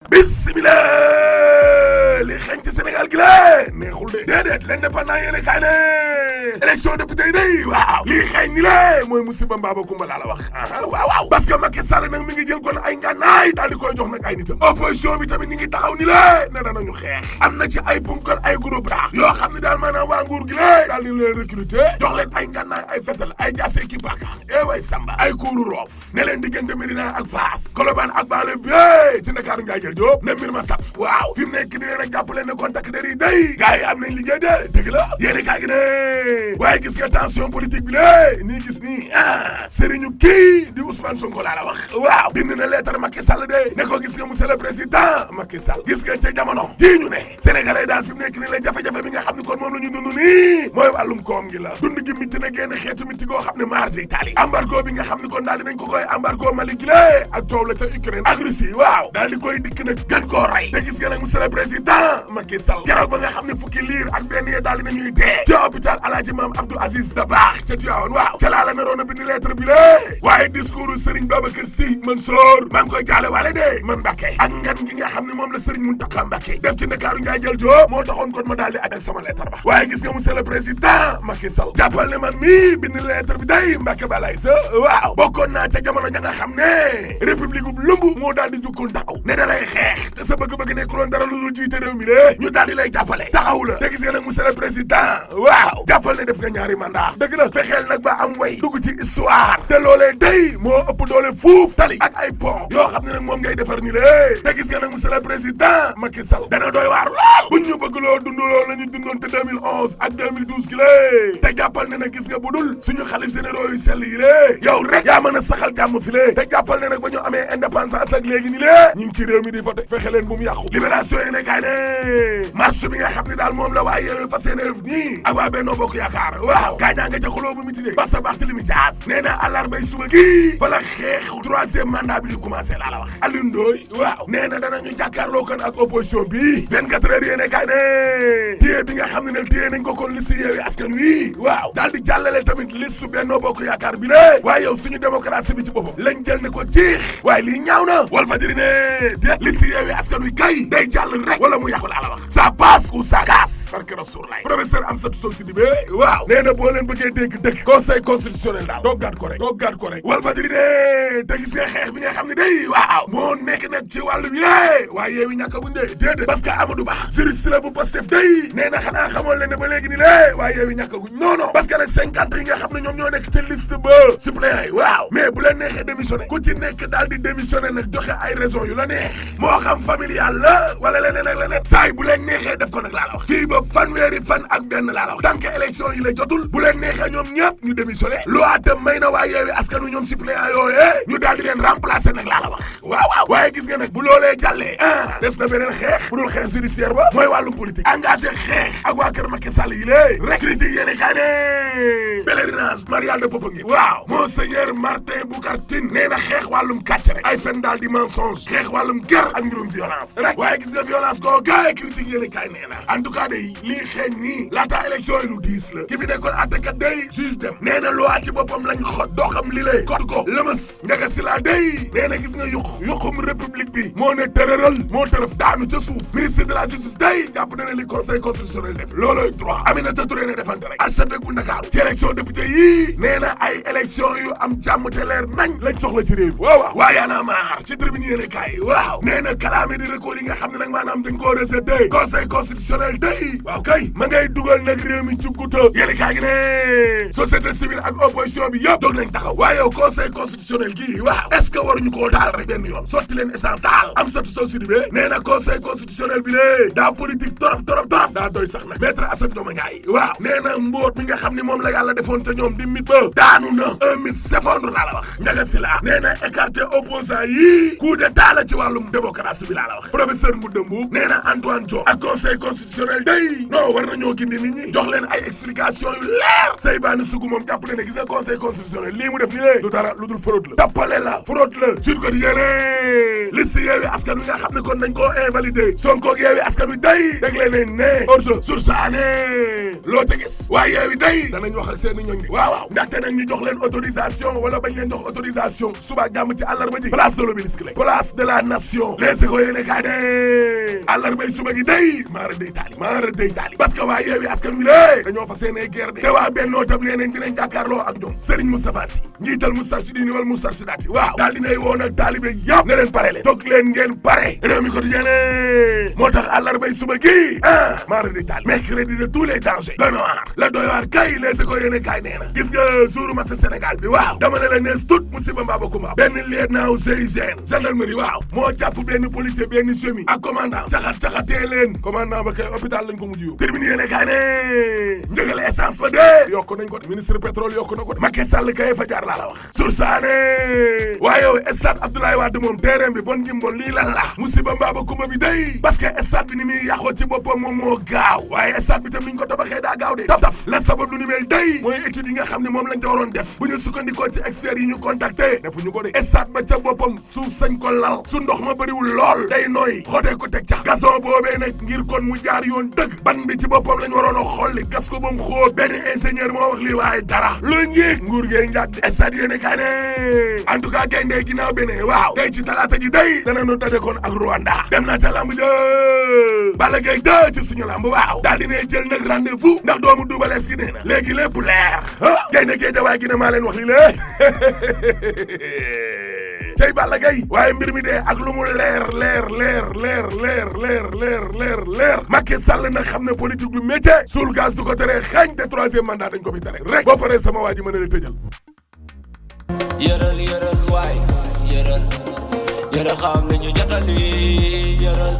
bismillah li xeeñ ci Sénégal gi la neexul de déedéet l'indépendant yéene kaay ne élection député yi day waaw lii xeeñ ni la mooy musiba mbaaba kumba laa la wax waaw parce que Macky Sall nag mi ngi jël kon ay ngànnaay daal di koy jox nag ay nitam opposition bi tamit ñi ngi taxaw ni la ne danañu xeex am na ci ay punkal ay groupe ra yoo xam ne daal maanaam waa nguur gi la daal di leen recruter jox leen ay ngànnaay ay fetal ay jaase ki paaka way samba ay kuuru roof ne leen diggante Médina ak Fass Colobane ak banlieue bi ci Ndakaaru ngaa jël Jóob ne mbir ma sap waaw fi mu nekk ni leen ak jàppale ne contact der yi day gars yi am nañ liggéey de dëgg la yéeni kaa gi ne waaye gis nga tension politique bi lé nii gis nii sëriñu kii di Ousmane Sonko laa la wax waaw bind na lettre Macky Sall de ne ko gis nga monsieur le président Macky Sall gis nga ca jamono ji ñu ne sénégalais daal fi mu nekk ni leen jafe-jafe bi nga xam ne kon moom la ñu dund nii mooy wàllum koom gi la dund gi mitti na génn xeetu mitti goo xam ne maar di Italie embargo bi nga xam ne kon daal dinañ ko koy embargo Mali gi lé ak coow la ca Ukraine ak Russie waaw daal di koy dikk nag gën koo rey te gis nga nag monsieur le président Macky Sall keroog ba nga xam ne fukki liir ak benn yee daal dinañuy dee ca hôpital Alaaji Maam Abdou Aziz Dabakh ca Tivaouane waaw ca laa la naroon a bind lettre bi lé waaye discours Serigne Babacar Sy Mansour maa ngi koy jaale waale de man Mbacké ak ngan gi nga xam ne moom la Serigne Mountakha Mbacké def ci Ndakaaru njaay jël joo moo taxoon kon ma daal di ak sama lettre ba waaye gis nga monsieur le président Macky Sall jàppal ne man mii bind lettre bi day Mbacké balay sa waaw bokkoon naa ca jamono ja nga xam ne république bu lumb moo daal di jukkoon taxaw ne da lay xeex te sa bëgg-bëgg nekkuloon dara lu dul jiite réew mi de ñu daal di lay jàppale taxaw la te gis nga nag monsieur le président waaw jàppal ne def nga ñaari mandat dëgg la fexeel nag ba am way dugg ci histoire te loolee day moo ëpp doole fuuf tali ak ay pont yoo xam ne nag moom ngay defar ni lée te gis nga nag monsieur le président Macky Sall dana doy waar lool buñ ñu bëgg loo dund lool la ñu dundoon te 2011 ak 2012 gi lée te jàppal ne nag gis nga bu dul suñu xalif généraux yu sell yi lée yow rek yaa mën a saxal jàmm fi lée te jàppal ne nag ba ñu amee indépendance ak léegi ni lée ñu ngi ci réew mi di voté fexe leen bu mu yàqu libération yi ne kaay ne marche bi nga xam ne daal moom la waaye yow fas yéene nii ak waa Benno Bokk Yaakaar waaw gaañaa nga ca xuloo bu miti de parce que Barthélémy Dias nee na àllarbay suba kii fa la xeex troisième mandat bi di commencé laa la wax Alioune Ndoye waaw nee na danañu jàkkaarloo kan ak opposition bi 24 heures yéene kaay ne téye bi nga xam ne téye nañ ko kon liste Yewwi Askan Wi waaw daal di jàllale tamit liste Benno Bokk Yaakaar bi lé waaye yow suñu démocratie bi ci boppam lañ jël ne ko jiix waaye lii ñaaw na Walfadjri ne déet liste Yewwi Askan Wi kay day jàll rek wala mu yàqu laa la wax ça passe ou ça casse barke Rasoulaay professeur Amsatou Sow Sidibé waaw nee na boo leen bëggee dégg dëgg conseil constitutionnel daal doggaat ko rek Walfadjri ne te gis nga xeex bi nga xam ne day waaw moo nekk nag ci wàllu bi lé waaye Yewwi ñàkkaguñ de déedéet parce que Amadou Ba juriste la bu Pastef day nee na xanaa xamoon leen ne ba léegi ni lé waaye Yewwi ñàkkaguñ non parce que nag 50 yi nga xam ne ñoom ñoo nekk ci liste ba suppléant yi waaw mais bu leen neexee démissionné ku ci nekk daal di démissionné nag joxe ay raison yu la neex moo xam familial la wala leneen ak leneen saay bu leen neexee def ko nag laa la wax fii ba fanweeri fan ak benn laa la wax tant que élection yi la jotul bu leen neexee ñoom ñëpp ñu démissionné loi tam may na waa Yewwi Askan Wi ñoom suppléant yooyee ñu daal di leen remplacer nag laa la wax waaw waaye gis nga nag bu loolee jàllee des na beneen xeex bu dul xeex judiciaire ba mooy wàllum politique engagé xeex ak waa kër Macky Sall yi lée rek critique yéene kaa ne pèlerinage marial de Popenguine waaw Monseigneur Martin Boucar Tine nee na xeex wàllum kàcc rek ay fen daal di mensonge xeex wàllum guerre ak mbirum violence rek waaye gis nga violence koo gaay critique yéene kaay nee na en tout cas day lii xeeñ nii laata élection yi lu diis la ki fi nekkoon àttekat day juge dem nee na loi ci boppam lañ xot doxam li lay kot ko lëmës Ndiaga Sylla day nee na gis nga yuxum république bi moo ne tërëral moo tërëf daanu ca suuf ministre de la justice day jàpp na ne li conseil constitutionnel def looloy droit Aminata Touré ne defante rek archevêque bu Ndakaaru ci élection député yii nee na ay élection yu am jàmm te leer nañ lañ soxla ci réew mi waaw waa yaana maar ci tribune yéene kaay waaw nee na kalaame di recours yi nga xam ne nag maanaam dañ koo rejeté conseil constitutionnel day waaw kay ma ngay dugal nag réew mi ci guta yéene kaay gi ne société civile ak opposition bi yëpp doog nañ taxaw waaye yow conseil constitutionnel gii waaw est-ce que waruñu koo taal rek benn yoon sotti leen essence daal Amsatou Sow Sidibé nee na conseil constitutionnel bi lée daa politique torop daa doy sax nag maître Assane Dioma Ndiaye waaw nee na mbóot mi nga xam ne moom la yàlla defoon ca ñoom di mit ba daanu na un mythe s'effondre laa la wax Ndiaga Sylla nee na écarté opposant yi coup d'état la ci wàllum démocratie bi laa la wax professeur Ngouda Mboup nee na Antoine Diome ak conseil constitutionnel day non war nañoo gindi nit ñi jox leen ay explication yu leer Seybani Sougou moom jàpp ne gis nga conseil constitutionnel lii mu def ni lée du dara lu dul fraude la tappale la fraude la Sud Quotidien liste Yewwi Askan Wi nga xam ne kon nañ koo invalidé Sonko ak Yewwi Askan Wi day dég leen ne hors-jeu source année loo ca gis waaye Yewwi day danañ wax ak seeni ñoñ di waaw ndaxte nag ñu jox leen autorisation wala bañ leen jox autorisation suba jàmm ci àllarba ji place de l'Obélisque la place de la nation les écoles yéene kaay ne àllarbay suba gi day maara day taali parce que waa Yewwi Askan Wi lé dañoo fas yéene guerre de te waa Bennoo tam nee nañ dinañ jàkkaarloo ak ñoom Serigne Moustapha Sy njiital Moustarchidine wal Moustarchidaty waaw daal dinay woon ak taalibe yëpp ne leen pare leen toog leen ngeen pare réew mi quotidien moo tax àllarbay suba gi maara day taali mercredi de tous les dangers doy na waar la doy waar kay leese ko yéene kaay nee na gis nga jouru match Sénégal bi waaw dama ne la nees tout musiba mbaaba kumba benn lieutenant GIGN gendarmerie waaw moo jàpp benn policier benn chemi ak commandant caxatee leen commandant ba kay hôpital lañ ko mujj yóbbu terminé yéene kaay ne njëgal essence ba de yokku nañ ko de ministre pétrole yokku na ko de Macky Sall kay fa jaar laa la wax sursaane waaye yow stade Abdoulaye Wade moom terrain bi bon njimbon lii lan la musiba mbaaba kumba bi day parce que stade bi ni muy yàqoo ci boppam moom moo gaaw waaye stade bi tam niñ ko tabaxee daa gaaw de taf la sabab lu ni mel day mooy étude yi nga xam ne moom lañ ca waroon def bu ñu sukkandikoo ci experts yi ñu contacté defuñu ko de stade ba ca boppam suuf sañ ko lal su ndox ma bëriwul lool day nooy xotee ko teg ca gazon boobee nag ngir kon mu jaar yoon dëgg ban bi ci boppam lañ waroon a xolli gas ko ba mu xóot benn ingénieur moo wax lii waaye dara lu njiig nguur gee njàg de stade yéene kaa ne en tout cas gayndee ginnaaw bene waaw tey ci talaata ji day danañu daje kon ak Rwanda dem naa ca lamb ja Balla Gaye 2 ci suñu lamb waaw daal dina jël nag rendez-vous ndax doomu Double Less gi nee na léegi lépp leer gaynde Géejawaay gi ne maa leen wax li lée tey Balla Gaye waaye mbir mi dee ak lu mu leer Macky Sall nag xam ne politique du métier suul gaz du ko tere xañ te troisième mandat dañ ko fi tere rek boo paree sama waa ji mën a la tëjal yëral waay yëral xam ne ñu jotali yëral